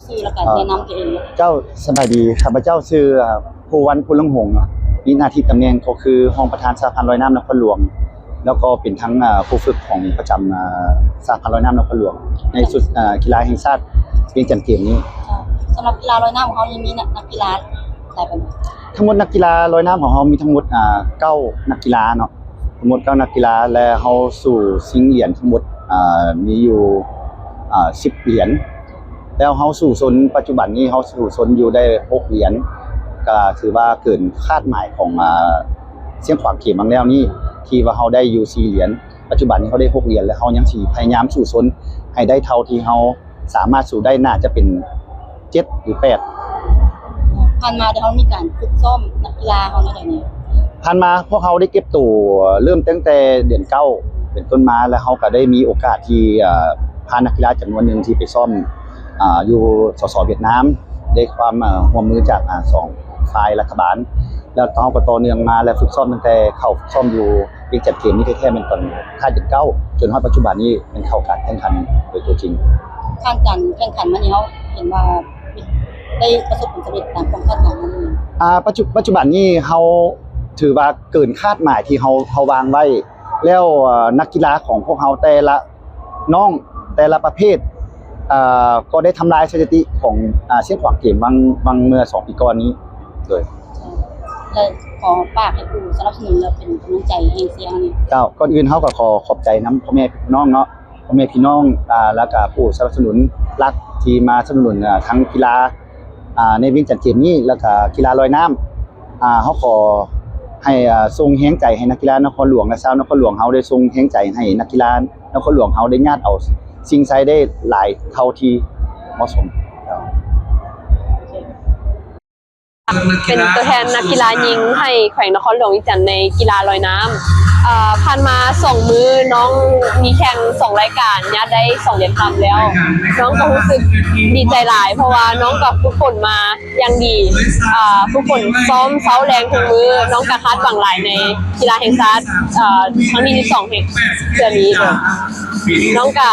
ຊື່ ແລ້ວກໍແນະນຳຕົວເອງ. ເຈົ້າ ສະບາຍດີ. ຂ້າພະເຈົ້າຊື່ ເອີ ພູວັນ ພູເຫຼືອງຫົງ ເນາະ, ມີໜ້າທີ່ຕຳແໜ່ງກໍຄືຮອງປະທານສະຫະພັນລອຍນ້ຳນະຄອນຫຼວງ ແລ້ວກໍເປັນທັງ ເອີ ຄູຝຶກຂອງປະຈຳ ເອີ ສະຫະພັນລອຍນ້ຳນະຄອນຫຼວງ ໃນຊຸດ ເອີ ກິລາແຫ່ງຊາດວຽງຈັນເກມນີ້. ເຈົ້າ ສຳລັບກິລາລອຍນ້ຳຂອງເຮົານີ້ມີນັກ ນັກກິລາຫຼາຍປານໃດ? ທັງໝົດນັກກິລາລອຍນ້ຳຂອງເຮົາມີທັງໝົດ ເກົ້ານັກກິລາເນາະ. ທັງໝົດເກົ້ານັກກິລາ ແລະ ເຮົາສູ້ຊິງຫຼຽນທັງໝົດ ເອີ ມີຢູ່ ເອີ ສິບຫຼຽນ ແລ້ວເຮົາສູ້ຊົນ ປັດຈຸບັນນີ້ເຮົາສູ້ຊົນຢູ່ໄດ້ຫົກຫຼຽນ ກໍຖືວ່າເກີນຄາດໝາຍຂອງ ເອີ ຊຽງຂວາງເກມບາງແລ້ວນີ້ ທີ່ວ່າເຮົາໄດ້ຢູ່ສີ່ຫຼຽນ ປັດຈຸບັນນີ້ເຮົາໄດ້ຫົກຫຼຽນ ແລະ ເຮົາຍັງຊິພະຍາຍາມສູ້ຊົນໃຫ້ໄດ້ເທົ່າທີ່ເຮົາ ສາມາດສູ້ໄດ້ ໜ້າຈະເປັນເຈັດຫຼືແປດ. ຜ່ານມາເຮົາມີການຝຶກຊ້ອມນັກກິລາເຮົາແນວໃດແດ່? ຜ່ານມາພວກເຮົາໄດ້ເກັບໂຕເລີ່ມຕັ້ງແຕ່ເດືອນເກົ້າເປັນຕົ້ນມາ ແລ້ວເຮົາກໍໄດ້ມີໂອກາດທີ່ ເອີ ພານັກກິລາຈຳນວນໜຶ່ງທີ່ໄປຊ້ອມ ອາ ຢູ່ ສສ ຫວຽດນາມ ໄດ້ຄວາມ ເອີ ຮ່ວມມືຈາກ ອາ ສອງຝ່າຍລັດຖະບານ ແລ້ວເຮົາກໍຕໍ່ເນື່ອງມາ ແລະ ຝຶກຊ້ອມຕັ້ງແຕ່ເຂົ້າຝຶກຊ້ອມຢູ່ ວຽງຈັນເກມນີ້ແທ້ໆ ແມ່ນຕອນທ້າຍເດືອນເກົ້າ ຈົນຮອດປັດຈຸບັນນີ້ແມ່ນເຂົ້າການແຂ່ງຂັນໂດຍຕົວຈິງ. ຜ່ານການແຂ່ງຂັນມານີ້ ເຮົາເຫັນວ່າໄດ້ປະສົບຜົນສຳເລັດຕາມຄວາມຄາດຫວັງບໍ່? ອາ ປັດຈຸ ປັດຈຸບັນນີ້ເຮົາຖືວ່າເກີນຄາດໝາຍທີ່ເຮົາ ເຮົາວາງໄວ້ ແລ້ວ ເອີ ນັກກິລາຂອງພວກເຮົາແຕ່ລະ ນ້ອງແຕ່ລະປະເພດ ເອີ ກໍໄດ້ທຳລາຍສະຖິຕິຂອງ ອາ ຊຽງຂວາງເກມຫວ່າງ ຫວ່າງເມື່ອສອງປີກ່ອນນີ້. ໂດຍ ແລະ ຂໍຝາກໃຫ້ຜູ້ສະໜັບສະໜູນ ແລະ ເປັນກຳລັງໃຈແຮງເຊຍເຮົານີ້. ເຈົ້າ ກ່ອນອື່ນເຮົາກໍຂໍຂອບໃຈນຳພໍ່ແມ່ພີ່ນ້ອງເນາະ, ພໍ່ແມ່ພີ່ນ້ອງ ອາ ແລ້ວກໍຜູ້ສະໜັບສະໜູນຫຼັກທີ່ມາສະໜັບສະໜູນ ອາ ທັງກິລາ ອາ ໃນວຽງຈັນເກມນີ້ ແລ້ວກໍກິລາລອຍນ້ຳ. ອາ ເຮົາຂໍໃຫ້ ອາ ສົ່ງແຮງໃຈໃຫ້ນັກກິລານະຄອນຫຼວງ ແລະ ຊາວນະຄອນຫຼວງເຮົາໄດ້ສົ່ງແຮງໃຈໃຫ້ນັກກິລານະຄອນຫຼວງເຮົາໄດ້ຍາດເອົາຊິງໄຊໄດ້ຫຼາຍເທົ່າທີ່ເໝາະສົມ. ເປັນຕົວແທນນັກກິລາຍິງໃຫ້ແຂວງນະຄອນຫຼວງວຽງຈັນໃນກິລາລອຍນ້ຳ. ເອີ ຜ່ານມາສອງມື້ນ້ອງມີແຂ່ງສອງລາຍການ ຍາດໄດ້ສອງຫຼຽນຄຳແລ້ວ. ນ້ອງກໍຮູ້ສຶກດີໃຈຫຼາຍ ເພາະວ່ານ້ອງກໍຝຶກຝົນມາ ຢ່າງດີ ອາ ຝຶກຝົນຊ້ອມເຊົ້າແລງທຸກມື້. ນ້ອງກະຄາດຫວັງຫຼາຍໃນກິລາແຫ່ງຊາດ ອາ ຄັ້ງທີສິບສອງແຫ່ງເທື່ອນີ້. ນ້ອງກະ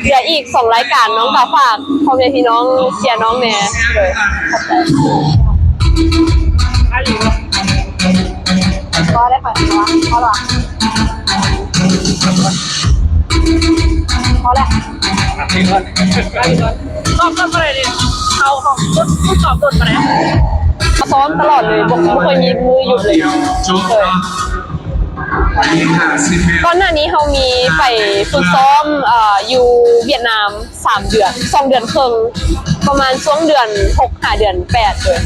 ເຫຼືອອີກສອງລາຍການ ນ້ອງກະຝາກພໍ່ແມ່ພີ່ນ້ອງເຊຍນ້ອງແດ່. ໂດຍ ຂອບໃຈ. ພໍແລ້ວ ພໍແລ້ວ ພໍແລ້ວ ພໍແລ້ວ. ຊ້ອມ ຊ້ອມເທົ່າໃດນີ້? ເຮົາ ເຮົາ ເຮົາຊ້ອມດົນປານໃດ? ຊ້ອມຕະຫຼອດເລີຍ ບໍ່ ບໍ່ເຄີຍມີມື້ຢຸດເລີຍ. ໂດຍ ກ່ອນໜ້ານີ້ເຮົາມີໄປຝຶກຊ້ອມ ເອີ ຢູ່ຫວຽດນາມສາມເດືອນ ສອງເດືອນເຄິ່ງ ປະມານຊ່ວງເດືອນຫົກຫາເດືອນແປດ. ໂດຍ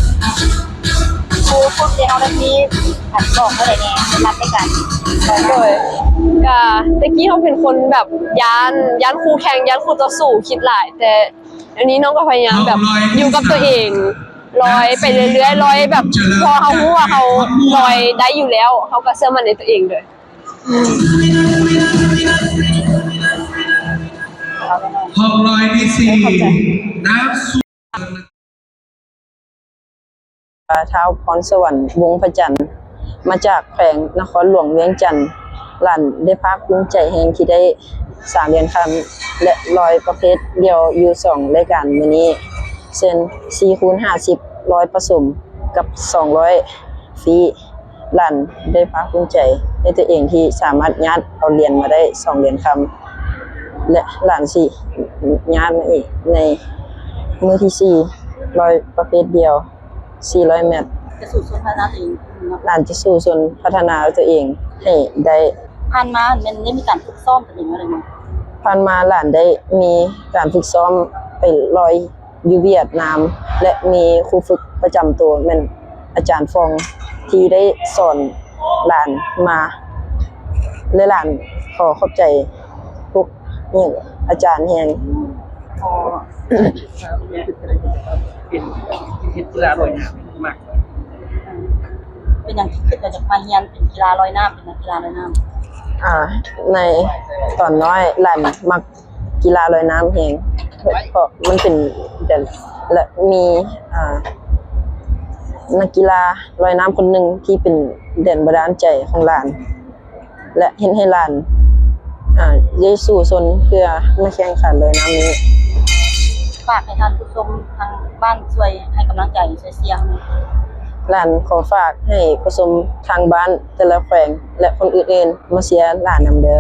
ຄູຝຶກເດ ເຮົາໄດ້ມີການບອກເທົ່າໃດແດ່ ເປັນຫຼັກໃນການ? ໂດຍ ກະແຕ່ກີ້ເຮົາເປັນຄົນແບບຢ້ານ ຢ້ານຄູ່ແຂ່ງ ຢ້ານຄູ່ຕໍ່ສູ້ ຄິດຫຼາຍ ແຕ່ດຽວນີ້ນ້ອງກໍພະຍາຍາມແບບຢູ່ກັບຕົວເອງ ລອຍໄປເລື້ອຍໆ ລອຍແບບ ພໍເຮົາຮູ້ວ່າເຮົາລອຍໄດ້ຢູ່ແລ້ວ ເຮົາກໍເຊື່ອໝັ້ນໃນຕົວເອງເລີຍ. ຮອບຮ້ອຍທີສີ່ ນ້ຳ ທ້າວພອນສະຫວັນ ວົງພະຈັນ ມາຈາກແຂວງນະຄອນຫຼວງວຽງຈັນ. ຫຼານໄດ້ພາກພູມໃຈແຮງທີ່ໄດ້ສາມຫຼຽນຄຳ ແລະ ລອຍປະເພດດ່ຽວຢູ່ສອງລາຍການມື້ນີ້ ເຊັ່ນ ສີ່ຄູນຫ້າສິບ ລອຍປະສົມ ກັບ ສອງຮ້ອຍ ຟີ. ຫຼານໄດ້ພາກພູມໃຈໃນຕົວເອງທີ່ສາມາດຍາດເອົາຫຼຽນມາໄດ້ສອງຫຼຽນຄຳ ແລະ ຫຼານຊິຍາດມາອີກໃນມື້ທີສີ່ ລອຍປະເພດດ່ຽວ ສີ່ຮ້ອຍແມັດ. ຈະສູ້ຊົນພັດທະນາຕົວເອງເນາະ. ຫຼານຈະສູ້ຊົນພັດທະນາຕົວເອງໃຫ້ໄດ້. ຜ່ານມາແມ່ນໄດ້ມີການຝຶກຊ້ອມກັນເອງບໍ່ ຫຼືວ່າ? ຜ່ານມາຫຼານໄດ້ມີການຝຶກຊ້ອມໄປລອຍຢູ່ຫວຽດນາມ ແລະ ມີຄູຝຶກປະຈຳໂຕແມ່ນອາຈານຟອງ ທີ່ໄດ້ສອນຫຼານມາ ແລະ ຫຼານຂໍຂອບໃຈພວກ ອາຈານແຮງ. ອໍ ເປັນ ເປັນກິລາລອຍນ້ຳ ມັກ ເປັນຫຍັງຄືຄິດວ່າຢາກມາຮຽນເປັນກິລາລອຍນ້ຳ ເປັນນັກກິລາລອຍນ້ຳ? ອາ ໃນຕອນນ້ອຍຫຼານມັກກິລາລອຍນ້ຳແຮງ ເພາະມັນເປັນ ແລະ ມີ ອາ ນັກກິລາລອຍນ້ຳຄົນໜຶ່ງທີ່ເປັນແຮງບັນດານໃຈຂອງຫຼານ. ແລະ ເຮັດໃຫ້ຫຼານ ອາ ໄດ້ສູ້ຊົນເພື່ອມາແຂ່ງຂັນລອຍນ້ຳນີ້. ຝາກໃຫ້ທ່ານຜູ້ຊົມທາງບ້ານຊ່ວຍໃຫ້ກຳລັງໃຈ ຊ່ວຍເຊຍໃຫ້ແດ່. ຫຼານຂໍຝາກໃຫ້ຜູ້ຊົມທາງບ້ານແຕ່ລະແຂວງ ແລະ ຄົນອື່ນໆ ມາເຊຍຫຼານນຳເດີ້.